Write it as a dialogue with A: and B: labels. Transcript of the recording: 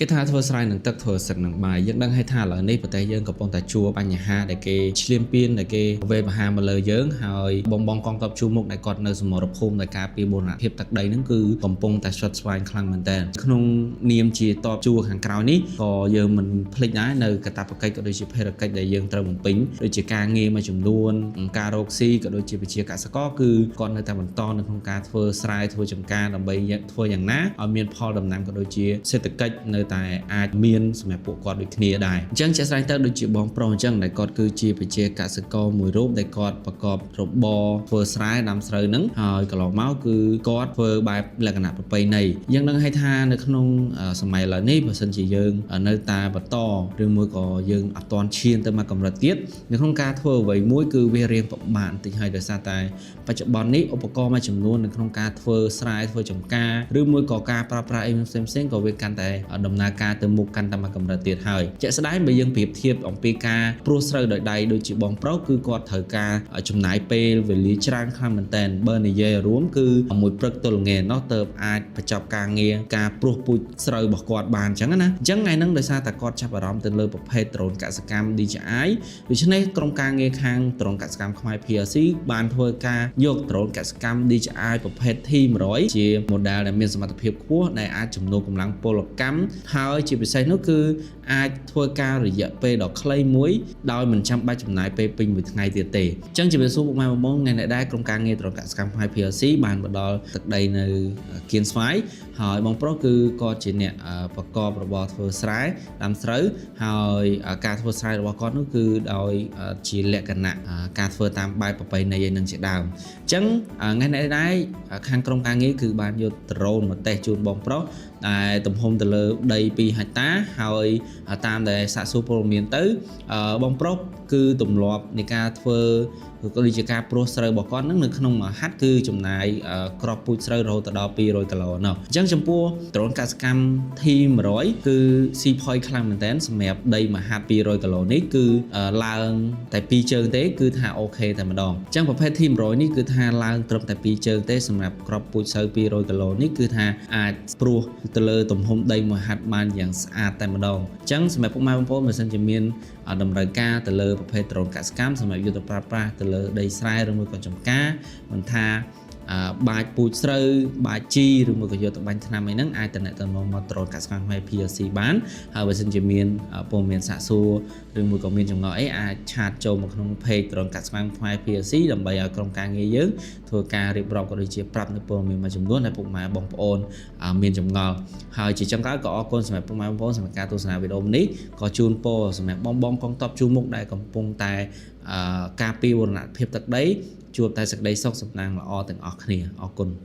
A: គេថាធ្វើស្រែនឹងទឹកធ្វើសឹកនឹងបាយយើងដឹងហើយថាឥឡូវនេះប្រទេសយើងកំពុងតែជួបបញ្ហាដែលគេឈ្លានពានដែលគេវេប្រហារមកលើយើងហើយបងបងកងទ័ពជួរមុខដែលគាត់នៅសមរភូមិដែលការពារបូរណភាពទឹកដីហ្នឹងគឺកំពុងតែស្វិតស្វាញខ្លាំងមែនទែនក្នុងនាមជាតបជួរខាងក្រោយនេះក៏យើងមិនភ្លេចដែរនៅកាតព្វកិច្ចក៏ដូចជាភារកិច្ចដែលយើងត្រូវបំពេញដូចជាការងារមួយចំនួនការរកស៊ីក៏ដូចជាវិជាកសិករគឺគាត់នៅតែបន្តនៅក្នុងការធ្វើស្រែធ្វើចម្ការដើម្បីធ្វើយ៉ាងណាឲ្យមានផលដំណាំក៏ដូចជាសេដ្ឋកិច្ចនៅតែអាចមានសម្រាប់ពួកគាត់ដូចគ្នាដែរអញ្ចឹងជាក់ស្ដែងទៅដូចជាបងប្រុសអញ្ចឹងដែលគាត់គឺជាប្រជាកសិករមួយរូបដែលគាត់ប្រកបរបរធ្វើស្រែដាំស្រូវហ្នឹងហើយកន្លងមកគឺគាត់ធ្វើបែបលក្ខណៈប្រពៃណីយើងដឹងហើយថានៅក្នុងសម័យឥឡូវនេះបើសិនជាយើងនៅតែបន្តឬមួយក៏យើងអត់ទាន់ឈានទៅមកកម្រិតទៀតនៅក្នុងការធ្វើអ្វីមួយគឺវារៀងពិបាកបន្តិចហើយដោយសារតែបច្ចុប្បន្ននេះឧបករណ៍មួយចំនួននៅក្នុងការធ្វើស្រែធ្វើចម្ការឬមួយក៏ការប្រើប្រាស់អីផ្សេងៗក៏វាកាន់តែដំណើរការទៅមុខកាន់តែមកកម្រិតទៀតហើយជាក់ស្ដែងបើយើងប្រៀបធៀបអំពីការព្រោះស្រូវដោយដៃដូចជាបងប្រុសគឺគាត់ត្រូវការចំណាយពេលវេលាច្រើនខ្លាំងមែនតើបើនិយាយរួមគឺមួយព្រឹកទល់ល្ងាចនោះទៅអាចបញ្ចប់ការងារការព្រោះពូជស្រូវរបស់គាត់បានអញ្ចឹងណាអញ្ចឹងថ្ងៃហ្នឹងដោយសារតែគាត់ចាប់អារម្មណ៍ទៅលើប្រភេទដ្រូនកសិកម្ម DJI ដូច្នេះក្រុមការងារខាងដ្រូនកសិកម្មខ្មែរ PLC បានធ្វើការយកដ្រូនកសិកម្ម DJI ប្រភេទ T100 ជា model ដែលមានសមត្ថភាពខ្ពស់ដែលអាចជំនួសកម្លាំងពលកម្មហើយជាពិសេសនោះគឺអាចធ្វើការរយៈពេលដ៏ខ្លីមួយដោយមិនចាំបាច់ចំណាយពេលពេញមួយថ្ងៃទៀតទេអញ្ចឹងជំរាបសួរពុកម៉ែបងប្អូនថ្ងៃនេះដែរក្រុមការងារដ្រូនកសិកម្មខ្មែរ PLC បានមកដល់ទឹកដីនៅគៀនស្វាយហើយបងប្រុសគឺគាត់ជាអ្នកប្រកបរបរធ្វើស្រែដាំស្រូវហើយការធ្វើស្រែរបស់គាត់នោះគឺដោយជាលក្ខណៈការធ្វើតាមបែបប្រពៃណីឯនឹងជាដើមអញ្ចឹងថ្ងៃនេះដែរខាងក្រុមការងារគឺបានយកដ្រូនមកតេស្តជូនបងប្រុសដែលទំហំទៅលើដី2ហិកតាហើយតាមដែលសាកសួរព័ត៌មានទៅបងប្រុសគឺទម្លាប់នៃការធ្វើក៏ដូចជាការព្រោះស្រូវរបស់គាត់នឹងនៅក្នុងមួយហាត់គឺចំណាយគ្រាប់ពូជស្រូវរហូតដល់200គីឡូណោះអញ្ចឹងចំពោះដ្រូនកសិកម្ម T100 គឺស៊ីផុយខ្លាំងមែនតើសម្រាប់ដីមួយហាត់200គីឡូនេះគឺឡើងតែ2ជើងទេគឺថា OK តែម្ដងអញ្ចឹងប្រភេទ T100 នេះគឺថាឡើងត្រឹមតែ2ជើងទេសម្រាប់គ្រាប់ពូជស្រូវ200គីឡូនេះគឺថាអាចព្រោះទៅលើទំហំដីមួយហាត់បានយ៉ាងស្អាតតែម្ដងអញ្ចឹងសម្រាប់ពុកម៉ែបងប្អូនបើសិនជាមានតម្រូវការទៅលើប្រភេទដ្រូនកសិកម្មសម្រាប់យកទៅប្រើប្រាស់ទៅលើដីស្រែឬមួយក៏ចំការមិនថាបាចពូជស្រូវបាចជីឬមួយក៏យកទៅបាញ់ថ្នាំអីហ្នឹងអាចតំណតំណងមកដ្រូនកសិកម្មខ្មែរ PLC បានហើយបើសិនជាមានព័ត៌មានសាកសួរឬមួយក៏មានចម្ងល់អីអាច chat ចូលមកក្នុង page ដ្រូនកសិកម្មខ្មែរ PLC ដើម្បីឲ្យក្រុមការងារយើងធ្វើការរៀបរាប់ក៏ដូចជាប្រាប់នៅព័ត៌មានមួយចំនួនដែលពុកម៉ែបងប្អូនមានចម្ងល់ហើយជាចុងក្រោយក៏អរគុណសម្រាប់ពុកម៉ែបងប្អូនសម្រាប់ការទស្សនាវីដេអូនេះក៏ជូនពរសម្រាប់បងបងកងទ័ពជួរមុខដែលកំពុងតែការពារបូរណភាពទឹកដីជួបតែសេចក្តីសុខសំណាងល្អទាំងអស់គ្នាអរគុណ។